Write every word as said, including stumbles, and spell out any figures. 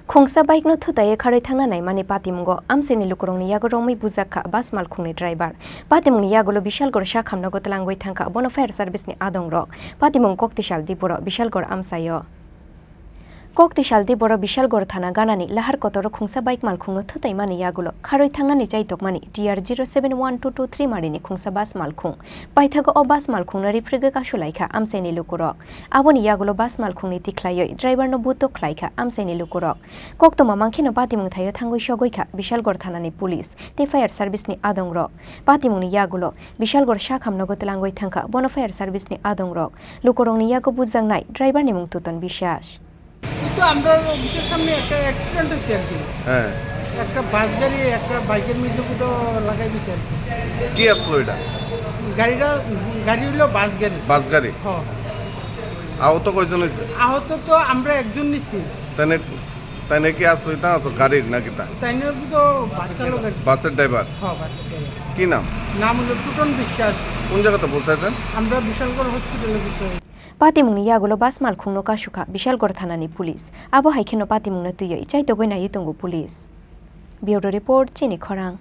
Khungsa bike no thutaiwi kharwi thangna naimani patimungo amchaini lukurokni yago romwi bujak kha bus malkhungni driver. Patimungni yagulo Bishalgor sakhamnogo twlangwi thangkha bono fire service ni adongrok. Patimung Koktisal Diboro, Bishalgor amchaio. Koktisal Diboro Bishalgor thana ganani lahar kotoro khungsa bike malkhungno thutaimani yagulo kharwi thangnani chaitokmani T R zero seven one two two three marini khungsa bus malkhung. Paithago o bus malkhungno riphrigo kasulaikha amchaini lukurok. Aboni yagulo bus malkhungni tikhlaiwi driver no butok khlaikha amchaini lukurok. Koktwma mankhe no patimung thaio thangwi sogwi kha Bishalgor thanani police tei fire service ni adongrok. Patimungni yagulo Bishalgor sakhamnogo twlangwi thangkha bono fire service ni adongrok. Lukurokni yago bujaknai driver ni mung Tuton Biswas. এই তো আমরা অফিসের সামনে একটা অ্যাক্সিডেন্ট হয়েছে আর কি। হ্যাঁ। একটা বাস গাড়ি একটা বাইকের মধ্যে কোথাও লাগাই দিছে আর কি। কি আসলো এটা? গাড়িটা, গাড়ি হইলো বাস গাড়ি। বাস গাড়ি? হ্যাঁ। আহত কয়জন হয়েছে? আহত তো আমরা একজন নিছি। তাই না, তাই নাকি আসলো এটা আসলো গাড়ির নাকি তা? তাই না তো বাস চালক আর কি। বাসের ড্রাইভার? হ্যাঁ, বাসের ড্রাইভার। কি নাম? নাম হলো টুটন বিশ্বাস। কোন জায়গাতে পৌঁছাইছেন? আমরা বিশালগড় হসপিটালে পৌঁছাই। Patimungni yagulo bus malkhungno kasukha Bishalgor thanani police. Abo hai kheno patimungno twiwi chaitogwi naiwi tongo police. Bureau report, Chini Khorang.